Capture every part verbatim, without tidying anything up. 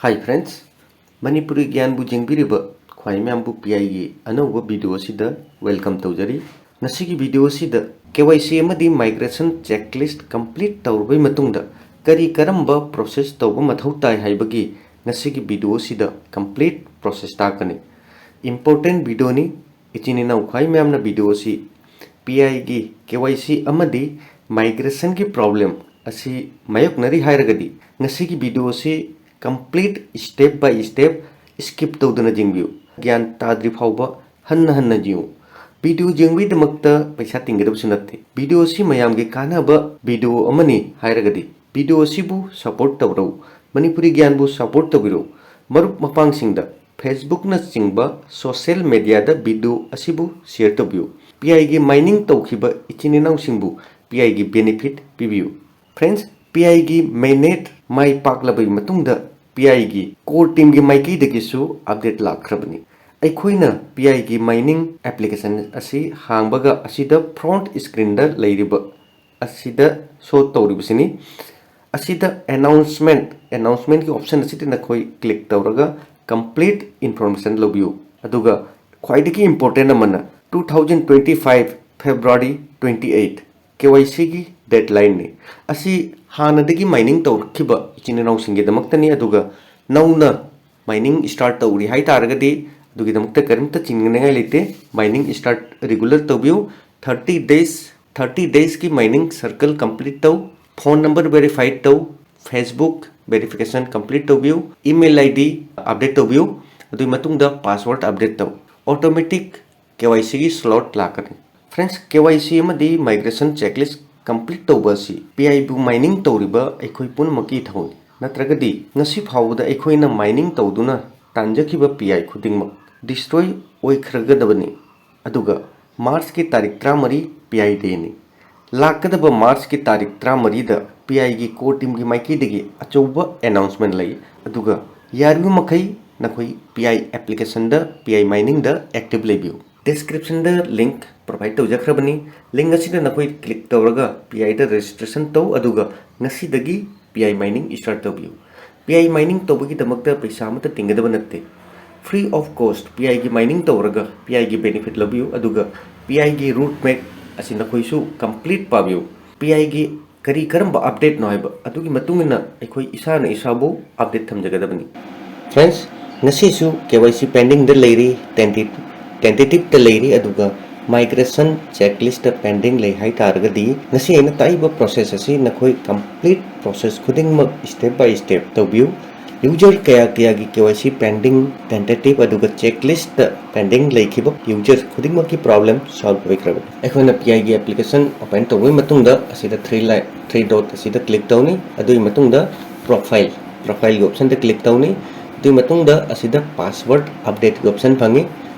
Hi friends, Manipuri ꯒ꯭ꯌꯥꯟꯕꯨ ꯌꯦꯡꯕꯤꯔꯤꯕ ꯈ꯭ꯋꯥꯏ ꯃꯌꯥꯝꯕꯨ ꯄꯤ ꯑꯥꯏꯒꯤ ꯑꯅꯧꯕ ꯚꯤꯗꯤꯑꯣ ꯑꯁꯤꯗ welcome ꯇꯧꯖꯔꯤ꯫ ꯉꯁꯤꯒꯤ ꯚꯤꯗꯤꯑꯣ ꯑꯁꯤꯗ ꯀꯦ ꯋꯥꯏ ꯁꯤ ꯑꯃꯗꯤ migration checklist complete ꯇꯧꯔꯕꯩ ꯃꯇꯨꯡꯗ ꯀꯔꯤ ꯀꯔꯝꯕ process ꯇꯧꯕ ꯃꯊꯧ ꯇꯥꯏ ꯍꯥꯏꯕꯒꯤ ꯉꯁꯤꯒꯤ ꯚꯤꯗꯤꯑꯣ ꯑꯁꯤꯗ complete process ꯇꯥꯛꯀꯅꯤ꯫ Important ꯚꯤꯗꯤꯑꯣꯅꯤ꯫ ꯏꯆꯤꯟ ꯏꯅꯥꯎ ꯈ꯭ꯋꯥꯏ ꯃꯌꯥꯝꯅ ꯚꯤꯗꯤꯑꯣ ꯑꯁꯤ ꯄꯤ ꯑꯥꯏꯒꯤ ꯀꯦ ꯋꯥꯏ ꯁꯤ ꯑꯃꯗꯤ migrationꯒꯤ problem ꯑꯁꯤ ꯃꯥꯌꯣꯛꯅꯔꯤ ꯍꯥꯏꯔꯒꯗꯤ ꯉꯁꯤꯒꯤ ꯚꯤꯗꯤꯑꯣ ꯑꯁꯤ complete step by step skip ꯇꯧꯗꯅ ꯌꯦꯡꯕꯤꯌꯨ꯫ ꯒ꯭ꯌꯥꯟ ꯇꯥꯗ꯭ꯔꯤ ꯐꯥꯎꯕ ꯍꯟꯅ ꯍꯟꯅ ꯌꯦꯡꯉꯨ꯫ ꯚꯤꯗꯤꯑꯣ ꯌꯦꯡꯕꯒꯤꯗꯃꯛꯇ ꯄꯩꯁꯥ ꯇꯤꯡꯒꯗꯕꯁꯨ ꯅꯠꯇꯦ꯫ ꯚꯤꯗꯤꯑꯣ ꯑꯁꯤ ꯃꯌꯥꯝꯒꯤ ꯀꯥꯟꯅꯕ ꯚꯤꯗꯤꯑꯣ ꯑꯃꯅꯤ ꯍꯥꯏꯔꯒꯗꯤ ꯚꯤꯗꯤꯑꯣ ꯑꯁꯤꯕꯨ support ꯇꯧꯔꯧ꯫ ꯃꯅꯤꯄꯨꯔꯤ ꯒ꯭ꯌꯥꯟꯕꯨ support ꯇꯧꯕꯤꯔꯧ꯫ ꯃꯔꯨꯞ ꯃꯄꯥꯡꯁꯤꯡꯗ, Facebookꯅꯆꯤꯡꯕ social mediaꯗ ꯚꯤꯗꯤꯑꯣ ꯑꯁꯤꯕꯨ share ꯇꯧꯕꯤꯌꯨ꯫ ꯄꯤ ꯑꯥꯏꯒꯤ mining ꯇꯧꯈꯤꯕ ꯏꯆꯤꯟ ꯏꯅꯥꯎꯁꯤꯡꯕꯨ ꯄꯤ ꯑꯥꯏꯒꯤ benefit ꯄꯤꯕꯤꯌꯨ꯫ Friends, ꯄꯤ ꯑꯥꯏꯒꯤ mainnet ꯃꯥꯏ ꯄꯥꯛꯂꯕꯒꯤ ꯃꯇꯨꯡꯗ ꯄꯤ ꯑꯥꯏꯒꯤ core teamꯒꯤ ꯃꯥꯏꯀꯩꯗꯒꯤꯁꯨ update ꯂꯥꯛꯈ꯭ꯔꯕꯅꯤ꯫ ꯑꯩꯈꯣꯏꯅ ꯄꯤ ꯑꯥꯏꯒꯤ mining application ꯑꯁꯤ ꯍꯥꯡꯕꯒ ꯑꯁꯤꯗ front screenꯗ ꯂꯩꯔꯤꯕ ꯑꯁꯤꯗ show ꯇꯧꯔꯤꯕꯁꯤꯅꯤ꯫ ꯑꯁꯤꯗ announcement, announcementꯀꯤ option ꯑꯁꯤꯗ ꯅꯈꯣꯏ click ꯇꯧꯔꯒ complete information ꯂꯧꯕꯤꯌꯨ꯫ ꯑꯗꯨꯒ ꯈ꯭ꯋꯥꯏꯗꯒꯤ important ꯑꯃꯅ, two thousand twenty five February twenty eight K Y ꯁꯤꯒꯤ deadlineꯅꯤ꯫ ꯑꯁꯤ ꯍꯥꯟꯅꯗꯒꯤ mining ꯇꯧꯔꯛꯈꯤꯕ ꯏꯆꯤꯟ ꯏꯅꯥꯎꯁꯤꯡꯒꯤꯗꯃꯛꯇꯅꯤ꯫ ꯑꯗꯨꯒ ꯅꯧꯅ mining start ꯇꯧꯔꯤ ꯍꯥꯏ ꯇꯥꯔꯒꯗꯤ ꯑꯗꯨꯒꯤꯗꯃꯛꯇ ꯀꯔꯤꯝꯇ ꯆꯤꯡꯅꯅꯤꯡꯉꯥꯏ ꯂꯩꯇꯦ꯫ Mining start regular ꯇꯧꯕꯤꯌꯨ꯫ Thirty days, thirty daysꯀꯤ mining circle complete ꯇꯧ꯫ Phone number verify ꯇꯧ꯫ Facebook verification complete ꯇꯧꯕꯤꯌꯨ꯫ Email ID update ꯇꯧꯕꯤꯌꯨ꯫ ꯑꯗꯨꯒꯤ ꯃꯇꯨꯡꯗ password update ꯇꯧ꯫ Automatic ꯀꯦ ꯋꯥꯏ ꯁꯤꯒꯤ slot ꯂꯥꯛꯀꯅꯤ꯫ Friends, ꯀꯦ ꯋꯥꯏ ꯁꯤ ꯑꯃꯗꯤ migration checklist complete ꯇꯧꯕ ꯑꯁꯤ ꯄꯤ ꯑꯥꯏꯕꯨ mining ꯇꯧꯔꯤꯕ ꯑꯩꯈꯣꯏ ꯄꯨꯝꯅꯃꯛꯀꯤ ꯏꯊꯧꯅꯤ꯫ ꯅꯠꯇ꯭ꯔꯒꯗꯤ ꯉꯁꯤ ꯐꯥꯎꯕꯗ ꯑꯩꯈꯣꯏꯅ mining ꯇꯧꯗꯨꯅ ꯇꯥꯟꯖꯈꯤꯕ ꯄꯤ ꯑꯥꯏ ꯈꯨꯗꯤꯡꯃꯛ destroy ꯑꯣꯏꯈ꯭ꯔꯒꯗꯕꯅꯤ꯫ ꯑꯗꯨꯒ Marchꯀꯤ ꯇꯥꯔꯤꯛ ꯇꯔꯥꯃꯔꯤ P I Dayꯅꯤ꯫ ꯂꯥꯛꯀꯗꯕ Marchꯀꯤ ꯇꯥꯔꯤꯛ ꯇꯔꯥꯃꯔꯤꯗ ꯄꯤ ꯑꯥꯏꯒꯤ core teamꯒꯤ ꯃꯥꯏꯀꯩꯗꯒꯤ ꯑꯆꯧꯕ announcement ꯂꯩ꯫ ꯑꯗꯨꯒ ꯌꯥꯔꯤꯕ ꯃꯈꯩ ꯅꯈꯣꯏ P I applicationꯗ, P I miningꯗ active ꯂꯩꯕꯤꯌꯨ꯫ Descriptionꯗ link provide ꯇꯧꯖꯈ꯭ꯔꯕꯅꯤ꯫ Link ꯑꯁꯤꯗ ꯅꯈꯣꯏ click ꯇꯧꯔꯒ ꯄꯤ ꯑꯥꯏꯗ registration ꯇꯧ, ꯑꯗꯨꯒ ꯉꯁꯤꯗꯒꯤ ꯄꯤ ꯑꯥꯏ mining start ꯇꯧꯕꯤꯌꯨ꯫ ꯄꯤ ꯑꯥꯏ ꯃꯥꯏꯅꯤꯡ ꯇꯧꯕꯒꯤꯗꯃꯛꯇ ꯄꯩꯁꯥ ꯑꯃꯠꯇ ꯇꯤꯡꯒꯗꯕ ꯅꯠꯇꯦ꯫ Free of cost ꯄꯤ ꯑꯥꯏꯒꯤ ꯃꯥꯏꯅꯤꯡ ꯇꯧꯔꯒ ꯄꯤ ꯑꯥꯏꯒꯤ ꯕꯦꯅꯤꯐꯤꯠ ꯂꯧꯕꯤꯌꯨ, ꯑꯗꯨꯒ ꯄꯤ ꯑꯥꯏꯒꯤ ꯔꯨꯠ ꯃꯦꯞ ꯑꯁꯤ ꯅꯈꯣꯏꯁꯨ ꯀꯝꯄ꯭ꯂꯤꯠ ꯄꯥꯕꯤꯌꯨ꯫ ꯄꯤ ꯑꯥꯏꯒꯤ ꯀꯔꯤ ꯀꯔꯝꯕ ꯑꯞꯗꯦꯠꯅꯣ ꯍꯥꯏꯕ ꯑꯗꯨꯒꯤ ꯃꯇꯨꯡ ꯏꯟꯅ ꯑꯩꯈꯣꯏ ꯏꯁꯥꯅ ꯏꯁꯥꯕꯨ ꯑꯞꯗꯦꯠ ꯊꯝꯖꯒꯗꯕꯅꯤ꯫ ꯐ꯭ꯔꯦꯟꯁ, ꯉꯁꯤꯁꯨ ꯀꯦ ꯋꯥꯏ ꯁꯤ ꯄꯦꯟꯗꯤꯡꯗ ꯂꯩꯔꯤ, ꯇꯦꯟꯇꯦꯇꯤꯞꯇ ꯂꯩꯔꯤ, ꯑꯗꯨꯒ ꯃꯥꯏꯒ꯭ꯔꯦꯁꯟ ꯆꯦꯛꯂꯤꯁꯇ ꯄꯦꯟꯗꯤꯡ ꯂꯩ ꯍꯥꯏ ꯇꯥꯔꯒꯗꯤ, ꯉꯁꯤ ꯑꯩꯅ ꯇꯥꯛꯏꯕ ꯄ꯭ꯔꯣꯁꯦꯁ ꯑꯁꯤ ꯅꯈꯣꯏ ꯀꯝꯄ꯭ꯂꯤꯠ ꯄ꯭ꯔꯣꯁꯦꯁ ꯈꯨꯗꯤꯡꯃꯛ ꯁ꯭ꯇꯦꯞ ꯕꯥꯏ ꯁ꯭ꯇꯦꯞ ꯇꯧꯕꯤꯌꯨ꯫ ꯌꯨꯖꯔ ꯀꯌꯥ ꯀꯌꯥꯒꯤ ꯀꯦ ꯋꯥꯏ ꯁꯤ ꯄꯦꯟꯗꯤꯡ, ꯇꯦꯟꯇꯦꯇꯤꯞ, ꯑꯗꯨꯒ ꯆꯦꯛꯂꯤꯁꯇ ꯄꯦꯟꯗꯤꯡ ꯂꯩꯈꯤꯕ ꯌꯨꯖꯔ ꯈꯨꯗꯤꯡꯃꯛꯀꯤ ꯄ꯭ꯔꯣꯕ꯭ꯂꯦꯝ ꯁꯣꯜꯕ ꯑꯣꯏꯈ꯭ꯔꯕꯅꯤ꯫ ꯑꯩꯈꯣꯏꯅ ꯄꯤ ꯑꯥꯏꯒꯤ ꯑꯦꯄ꯭ꯂꯤꯀꯦꯁꯟ ꯑꯣꯄꯟ ꯇꯧꯕꯒꯤ ꯃꯇꯨꯡꯗ ꯑꯁꯤꯗ ꯊ꯭ꯔꯤ ꯂꯥꯏꯟ, ꯊ꯭ꯔꯤ ꯗꯣꯠ ꯑꯁꯤꯗ ꯀ꯭ꯂꯤꯛ ꯇꯧꯅꯤ꯫ ꯑꯗꯨꯒꯤ ꯃꯇꯨꯡꯗ ꯄ꯭ꯔꯣꯐꯥꯏꯜ, ꯄ꯭ꯔꯣꯐꯥꯏꯜꯒꯤ ꯑꯣꯞꯁꯟꯗ ꯀ꯭ꯂꯤꯛ ꯇꯧꯅꯤ꯫ ꯑꯗꯨꯒꯤ ꯃꯇꯨꯡꯗ ꯑꯁꯤꯗ ꯄꯥꯁꯋꯥꯔꯗ ꯑꯞꯗꯦꯠꯀꯤ ꯑꯣꯞꯁꯟ ꯐꯪꯉꯤ꯫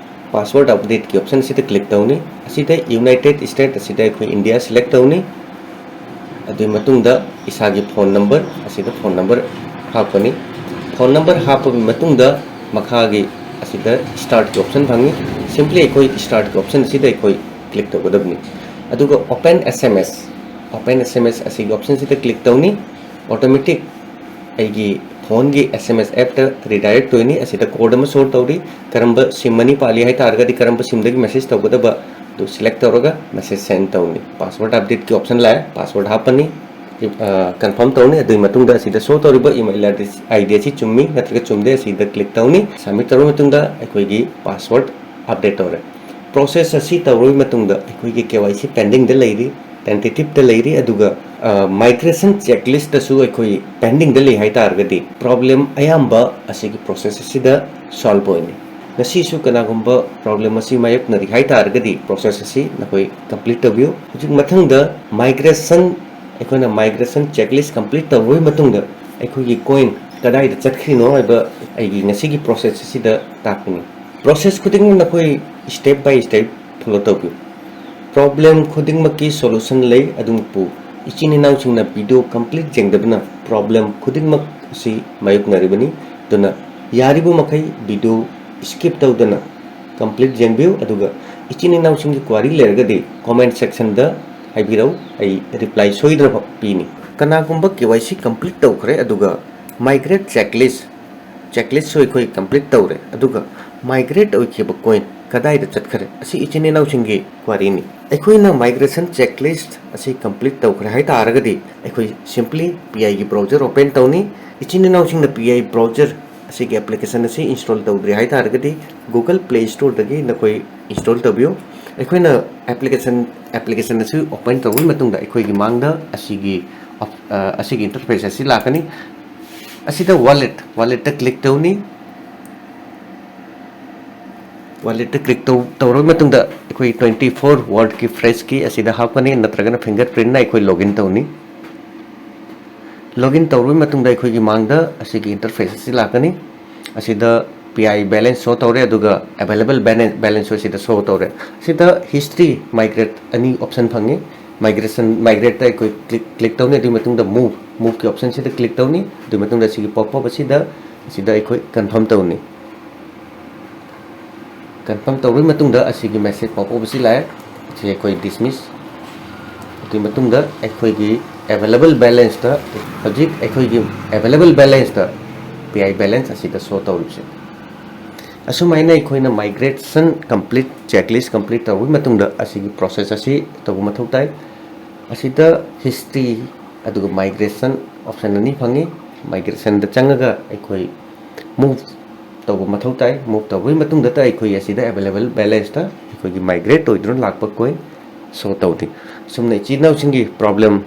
ꯄꯥꯁꯋꯥꯔꯗ ꯑꯞꯗꯦꯠꯀꯤ ꯑꯣꯞꯁꯟ ꯑꯁꯤꯗ ꯀ꯭ꯂꯤꯛ ꯇꯧꯅꯤ꯫ ꯑꯁꯤꯗ ꯌꯨꯅꯥꯏꯇꯦꯗ ꯁ꯭ꯇꯦꯠ ꯑꯁꯤꯗ ꯑꯩꯈꯣꯏ ꯏꯟꯗꯤꯌꯥ ꯁꯦꯂꯦꯛ ꯇꯧꯅꯤ꯫ ꯑꯗꯨꯒꯤ ꯃꯇꯨꯡꯗ ꯏꯁꯥꯒꯤ ꯐꯣꯟ ꯅꯝꯕꯔ ꯑꯁꯤꯗ ꯐꯣꯟ ꯅꯝꯕꯔ ꯍꯥꯞꯀꯅꯤ꯫ ꯐꯣꯟ ꯅꯝꯕꯔ ꯍꯥꯞꯄꯒꯤ ꯃꯇꯨꯡꯗ ꯃꯈꯥꯒꯤ ꯑꯁꯤꯗ ꯁ꯭ꯇꯥꯔꯠꯀꯤ ꯑꯣꯞꯁꯟ ꯐꯪꯉꯤ꯫ ꯁꯤꯝꯄ꯭ꯂꯤ ꯑꯩꯈꯣꯏ ꯁ꯭ꯇꯥꯔꯠꯀꯤ ꯑꯣꯞꯁꯟ ꯑꯁꯤꯗ ꯑꯩꯈꯣꯏ ꯀ꯭ꯂꯤꯛ ꯇꯧꯒꯗꯕꯅꯤ꯫ ꯑꯗꯨꯒ ꯑꯣꯄꯟ ꯑꯦꯁ ꯑꯦꯝ ꯑꯦꯁ, ꯑꯣꯄꯟ ꯑꯦꯁ ꯑꯦꯝ ꯑꯦꯁ ꯑꯁꯤꯒꯤ ꯑꯣꯞꯁꯟꯁꯤꯗ ꯀ꯭ꯂꯤꯛ ꯇꯧꯅꯤ꯫ ꯑꯣꯇꯣꯃꯦꯇꯤꯛ ꯑꯩꯒꯤ ꯐꯣꯟꯒꯤ ꯑꯦꯁ ꯑꯦꯝ ꯑꯦꯁ ꯑꯦꯞꯇ ꯔꯤꯗꯥꯏꯔꯦꯛ ꯇꯧꯅꯤ꯫ ꯑꯁꯤꯗ ꯀꯣꯗ ꯑꯃ ꯁꯣ ꯇꯧꯔꯤ꯫ ꯀꯔꯝꯕ ꯁꯤꯝ ꯑꯅꯤ ꯄꯥꯜꯂꯤ ꯍꯥꯏ ꯇꯥꯔꯒꯗꯤ ꯀꯔꯝꯕ ꯁꯤꯝꯗꯒꯤ ꯃꯦꯁꯦꯖ ꯇꯧꯒꯗꯕ ꯑꯗꯨ ꯁꯦꯂꯦꯛ ꯇꯧꯔꯒ ꯃꯦꯁꯦꯖ ꯁꯦꯟ ꯇꯧꯅꯤ꯫ ꯄꯥꯁꯋꯥꯔꯗ ꯑꯞꯗꯦꯠꯀꯤ ꯑꯣꯞꯁꯟ ꯂꯥꯛꯑꯦ, ꯄꯥꯁꯋꯥꯔꯗ ꯍꯥꯞꯄꯅꯤ, ꯀꯟꯐꯥꯔꯝ ꯇꯧꯅꯤ꯫ ꯑꯗꯨꯒꯤ ꯃꯇꯨꯡꯗ ꯑꯁꯤꯗ ꯁꯣ ꯇꯧꯔꯤꯕ ꯏꯃꯦꯜ ꯑꯥꯏ ꯗꯤ ꯑꯁꯤ ꯆꯨꯝꯃꯤ ꯅꯠꯇ꯭ꯔꯒ ꯆꯨꯝꯗꯦ, ꯑꯁꯤꯗ ꯀ꯭ꯂꯤꯛ ꯇꯧꯅꯤ꯫ ꯁꯕꯃꯤꯠ ꯇꯧꯔꯕ ꯃꯇꯨꯡꯗ ꯑꯩꯈꯣꯏꯒꯤ ꯄꯥꯁꯋꯥꯔꯗ ꯑꯞꯗꯦꯠ ꯇꯧꯔꯦ꯫ ꯄ꯭ꯔꯣꯁꯦꯁ ꯑꯁꯤ ꯇꯧꯔꯕ ꯃꯇꯨꯡꯗ ꯑꯩꯈꯣꯏꯒꯤ ꯀꯦ ꯋꯥꯏ ꯁꯤ ꯄꯦꯟꯗꯤꯡꯗ ꯂꯩꯔꯤ, ꯇꯦꯟꯇꯦꯇꯤꯞꯇ ꯂꯩꯔꯤ, ꯑꯗꯨꯒ ꯃꯥꯏꯒ꯭ꯔꯦꯁꯟ ꯆꯦꯛꯂꯤꯁꯇꯁꯨ ꯑꯩꯈꯣꯏ ꯄꯦꯟꯗꯤꯡꯗ ꯂꯩ ꯍꯥꯏ ꯇꯥꯔꯒꯗꯤ ꯄ꯭ꯔꯣꯕ꯭ꯂꯦꯝ ꯑꯌꯥꯝꯕ ꯑꯁꯤꯒꯤ ꯄ꯭ꯔꯣꯁꯦꯁ ꯑꯁꯤꯗ ꯁꯣꯜꯕ ꯑꯣꯏꯅꯤ꯫ ꯉꯁꯤꯁꯨ ꯀꯅꯥꯒꯨꯝꯕ ꯄ꯭ꯔꯣꯕ꯭ꯂꯦꯝ ꯑꯁꯤ ꯃꯥꯌꯣꯛꯅꯔꯤ ꯍꯥꯏ ꯇꯥꯔꯒꯗꯤ ꯄ꯭ꯔꯣꯁꯦꯁ ꯑꯁꯤ ꯅꯈꯣꯏ ꯀꯝꯄ꯭ꯂꯤꯠ ꯇꯧꯕꯤꯌꯨ꯫ ꯍꯧꯖꯤꯛ ꯃꯊꯪꯗ ꯃꯥꯏꯒ꯭ꯔꯦꯁꯟ, ꯑꯩꯈꯣꯏꯅ ꯃꯥꯏꯒ꯭ꯔꯦꯁꯟ ꯆꯦꯛꯂꯤꯁ ꯀꯝꯄ꯭ꯂꯤꯠ ꯇꯧꯔꯕ ꯃꯇꯨꯡꯗ ꯑꯩꯈꯣꯏꯒꯤ ꯀꯣꯏꯟ ꯀꯗꯥꯏꯗ ꯆꯠꯈ꯭ꯔꯤꯅꯣ ꯍꯥꯏꯕ ꯑꯩꯒꯤ ꯉꯁꯤꯒꯤ ꯄ꯭ꯔꯣꯁꯦꯁ ꯑꯁꯤꯗ ꯇꯥꯛꯄꯅꯤ꯫ ꯄ꯭ꯔꯣꯁꯦꯁ ꯈꯨꯗꯤꯡꯃꯛ ꯅꯈꯣꯏ ꯁ꯭ꯇꯦꯞ ꯕꯥꯏ ꯁ꯭ꯇꯦꯞ ꯐꯣꯂꯣ ꯇꯧꯕꯤꯌꯨ꯫ ꯄ꯭ꯔꯣꯕ꯭ꯂꯦꯝ ꯈꯨꯗꯤꯡꯃꯛꯀꯤ ꯁꯣꯂꯨꯁꯟ ꯂꯩ, ꯑꯗꯨꯕꯨ ꯏꯆꯤꯟ ꯏꯅꯥꯎꯁꯤꯡꯅ ꯚꯤꯗꯤꯑꯣ ꯀꯝꯄ꯭ꯂꯤꯠ ꯌꯦꯡꯗꯕꯅ ꯄ꯭ꯔꯣꯕ꯭ꯂꯦꯝ ꯈꯨꯗꯤꯡꯃꯛ ꯑꯁꯤ ꯃꯥꯌꯣꯛꯅꯔꯤꯕꯅꯤ꯫ ꯑꯗꯨꯅ ꯌꯥꯔꯤꯕ ꯃꯈꯩ ꯚꯤꯗꯤꯑꯣ ꯁ꯭ꯀꯤꯞ ꯇꯧꯗꯅ ꯀꯝꯄ꯭ꯂꯤꯠ ꯌꯦꯡꯕꯤꯌꯨ, ꯑꯗꯨꯒ ꯏꯆꯤꯟ ꯏꯅꯥꯎꯁꯤꯡꯒꯤ ꯀ꯭ꯋꯥꯔꯤ ꯂꯩꯔꯒꯗꯤ ꯀꯣꯃꯦꯟꯠ ꯁꯦꯛꯁꯟꯗ ꯍꯥꯏꯕꯤꯔꯛꯎ, ꯑꯩ ꯔꯤꯄ꯭ꯂꯥꯏ ꯁꯣꯏꯗꯅ ꯄꯤꯅꯤ꯫ ꯀꯅꯥꯒꯨꯝꯕ ꯀꯦ ꯋꯥꯏ ꯁꯤ ꯀꯝꯄ꯭ꯂꯤꯠ ꯇꯧꯈ꯭ꯔꯦ ꯑꯗꯨꯒ Migrate checklist, checklist ꯁꯨ ꯑꯩꯈꯣꯏ complete ꯇꯧꯔꯦ, ꯑꯗꯨꯒ migrate ꯑꯣꯏꯈꯤꯕ coin ꯀꯗꯥꯏꯗ ꯆꯠꯈ꯭ꯔꯦ, ꯑꯁꯤ ꯏꯆꯤꯟ ꯏꯅꯥꯎꯁꯤꯡꯒꯤ ꯋꯥꯔꯤꯅꯤ꯫ ꯑꯩꯈꯣꯏꯅ migration checklist ꯑꯁꯤ complete ꯇꯧꯈ꯭ꯔꯦ ꯍꯥꯏ ꯇꯥꯔꯒꯗꯤ, ꯑꯩꯈꯣꯏ simply P I ꯒꯤ browser open ꯇꯧꯅꯤ꯫ ꯏꯆꯤꯟ ꯏꯅꯥꯎꯁꯤꯡꯅ P I browser ꯑꯁꯤꯒꯤ application ꯑꯁꯤ install ꯇꯧꯗ꯭ꯔꯤ ꯍꯥꯏ ꯇꯥꯔꯒꯗꯤ, Google Play Store ꯗꯒꯤ ꯅꯈꯣꯏ install ꯇꯧꯕꯤꯌꯨ꯫ ꯑꯩꯈꯣꯏꯅ application, application ꯑꯁꯤ open ꯇꯧꯕ ꯃꯇꯨꯡꯗ, ꯑꯩꯈꯣꯏꯒꯤ ꯃꯥꯡꯗ ꯑꯁꯤꯒꯤ op-, ꯑ, ꯑꯁꯤꯒꯤ interface ꯑꯁꯤ ꯂꯥꯛꯀꯅꯤ꯫ ꯑꯁꯤꯗ wallet, wallet ꯇ click ꯇꯧꯅꯤ꯫ Wallet ꯇ click ꯇꯧ-, ꯇꯧꯔꯕ ꯃꯇꯨꯡꯗ, ꯑꯩꯈꯣꯏ twenty four word ꯀꯤ phrase key ꯑꯁꯤꯗ ꯍꯥꯞꯀꯅꯤ, ꯅꯠꯇ꯭ꯔꯒꯅ fingerprint ꯅ ꯑꯩꯈꯣꯏ login ꯇꯧꯅꯤ꯫ Login ꯇꯧꯔꯕ ꯃꯇꯨꯡꯗ, ꯑꯩꯈꯣꯏꯒꯤ ꯃꯥꯡꯗ ꯑꯁꯤꯒꯤ interface ꯑꯁꯤ ꯂꯥꯛꯀꯅꯤ꯫ ꯑꯁꯤꯗ P I balance show ꯇꯧꯔꯦ, ꯑꯗꯨꯒ available balance, balance ꯁꯨ ꯑꯁꯤꯗ show ꯇꯧꯔꯦ꯫ ꯑꯁꯤꯗ history, migrate ꯑꯅꯤ option ꯐꯪꯉꯤ꯫ Migration, migrate ꯇ ꯑꯩꯈꯣꯏ click, click ꯇꯧꯅꯤ, ꯑꯗꯨꯒꯤ ꯃꯇꯨꯡꯗ move, move ꯀꯤ option ꯁꯤꯗ click ꯇꯧꯅꯤ꯫ ꯑꯗꯨꯒꯤ ꯃꯇꯨꯡꯗ ꯑꯁꯤꯒꯤ pop up ꯑꯁꯤꯗ, ꯑꯁꯤꯗ ꯑꯩꯈꯣꯏ confirm ꯇꯧꯅꯤ꯫ Confirm ꯇꯧꯔꯕ ꯃꯇꯨꯡꯗ, ꯑꯁꯤꯒꯤ message pop up ꯑꯁꯤ ꯂꯥꯛꯑꯦ꯫ ꯑꯁꯤ ꯑꯩꯈꯣꯏ dismiss꯫ ꯑꯗꯨꯒꯤ ꯃꯇꯨꯡꯗ, ꯑꯩꯈꯣꯏꯒꯤ available balance ꯇ, ꯍꯧꯖꯤꯛ ꯑꯩꯈꯣꯏꯒꯤ available balance ꯇ P I balance ꯑꯁꯤꯗ show ꯇꯧꯔꯤꯕꯁꯦ꯫ ꯑꯁꯨꯃꯥꯏꯅ ꯑꯩꯈꯣꯏꯅ migration complete, checklist complete ꯇꯧꯔꯕ ꯃꯇꯨꯡꯗ, ꯑꯁꯤꯒꯤ process ꯑꯁꯤ ꯇꯧꯕ ꯃꯊꯧ ꯇꯥꯏ꯫ ꯑꯁꯤꯗ history ꯑꯗꯨꯒ migration option ꯑꯅꯤ ꯐꯪꯉꯤ꯫ Migration ꯗ ꯆꯪꯉꯒ ꯑꯩꯈꯣꯏ move ꯇꯧꯕ ꯃꯊꯧ ꯇꯥꯏ꯫ Move ꯇꯧꯕꯒꯤ ꯃꯇꯨꯡꯗꯇ ꯑꯩꯈꯣꯏ ꯑꯁꯤꯗ available balance ꯇ ꯑꯩꯈꯣꯏꯒꯤ migrate ꯑꯣꯏꯗꯨꯅ ꯂꯥꯛꯄ coin show ꯇꯧꯅꯤ꯫ ꯑꯁꯨꯝꯅ ꯏꯆꯤꯟ ꯏꯅꯥꯎꯁꯤꯡꯒꯤ problem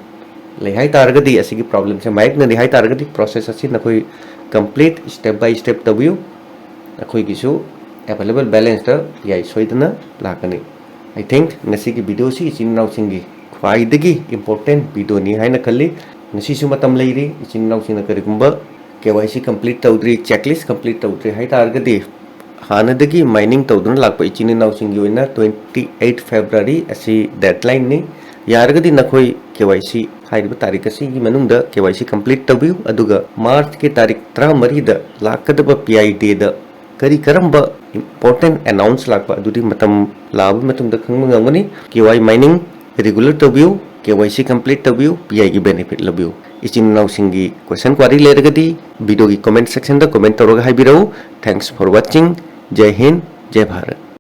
ꯂꯩ ꯍꯥꯏ ꯇꯥꯔꯒꯗꯤ, ꯑꯁꯤꯒꯤ problem ꯁꯦ ꯃꯥꯌꯣꯛꯅꯔꯤ ꯍꯥꯏ ꯇꯥꯔꯒꯗꯤ, process ꯑꯁꯤ ꯅꯈꯣꯏ complete step by step ꯇꯧꯕꯤꯌꯨ꯫ ꯑꯩꯈꯣꯏꯒꯤꯁꯨ available balance ꯇ P I ꯁꯣꯏꯗꯅ ꯂꯥꯛꯀꯅꯤ꯫ I think ꯉꯁꯤꯒꯤ video ꯁꯤ ꯏꯆꯤꯟ ꯏꯅꯥꯎꯁꯤꯡꯒꯤ ꯈ꯭ꯋꯥꯏꯗꯒꯤ important video ꯅꯤ ꯍꯥꯏꯅ ꯈꯜꯂꯤ꯫ ꯉꯁꯤꯁꯨ ꯃꯇꯝ ꯂꯩꯔꯤ, ꯏꯆꯤꯟ ꯏꯅꯥꯎꯁꯤꯡꯅ ꯀꯔꯤꯒꯨꯝꯕ K Y C complete ꯇꯧꯗ꯭ꯔꯤ, checklist complete ꯇꯧꯗ꯭ꯔꯤ ꯍꯥꯏ ꯇꯥꯔꯒꯗꯤ, ꯍꯥꯟꯅꯗꯒꯤ mining ꯇꯧꯗꯨꯅ ꯂꯥꯛꯄ ꯏꯆꯤꯟ ꯏꯅꯥꯎꯁꯤꯡꯒꯤ ꯑꯣꯏꯅ twenty eight February ꯑꯁꯤ deadline ꯅꯤ꯫ ꯌꯥꯔꯒꯗꯤ ꯅꯈꯣꯏ K Y C ꯍꯥꯏꯔꯤꯕ ꯇꯥꯔꯤꯛ ꯑꯁꯤꯒꯤ ꯃꯅꯨꯡꯗ K Y C complete ꯇꯧꯕꯤꯌꯨ, ꯑꯗꯨꯒ March ꯀꯤ ꯇꯥꯔꯤꯛ ꯇꯔꯥꯃꯔꯤꯗ ꯂꯥꯛꯀꯗꯕ P I day ꯗ ꯀꯔꯤ ꯀꯔꯝꯕ important announce ꯂꯥꯛꯄ ꯑꯗꯨꯗꯤ ꯃꯇꯝ ꯂꯥꯛꯑꯕ ꯃꯇꯨꯡꯗ ꯈꯪꯕ ꯉꯝꯒꯅꯤ꯫ K Y mining regular ꯇꯧꯕꯤꯌꯨ, K Y C complete ꯇꯧꯕꯤꯌꯨ, P I ꯒꯤ benefit ꯂꯧꯕꯤꯌꯨ꯫ ꯏꯆꯤꯟ ꯏꯅꯥꯎꯁꯤꯡꯒꯤ question query ꯂꯩꯔꯒꯗꯤ video ꯒꯤ comment section ꯗ comment ꯇꯧꯔꯒ ꯍꯥꯏꯕꯤꯔꯛꯎ꯫ Thanks for watching. ꯖꯩ Hind, ꯖꯩ Bharat.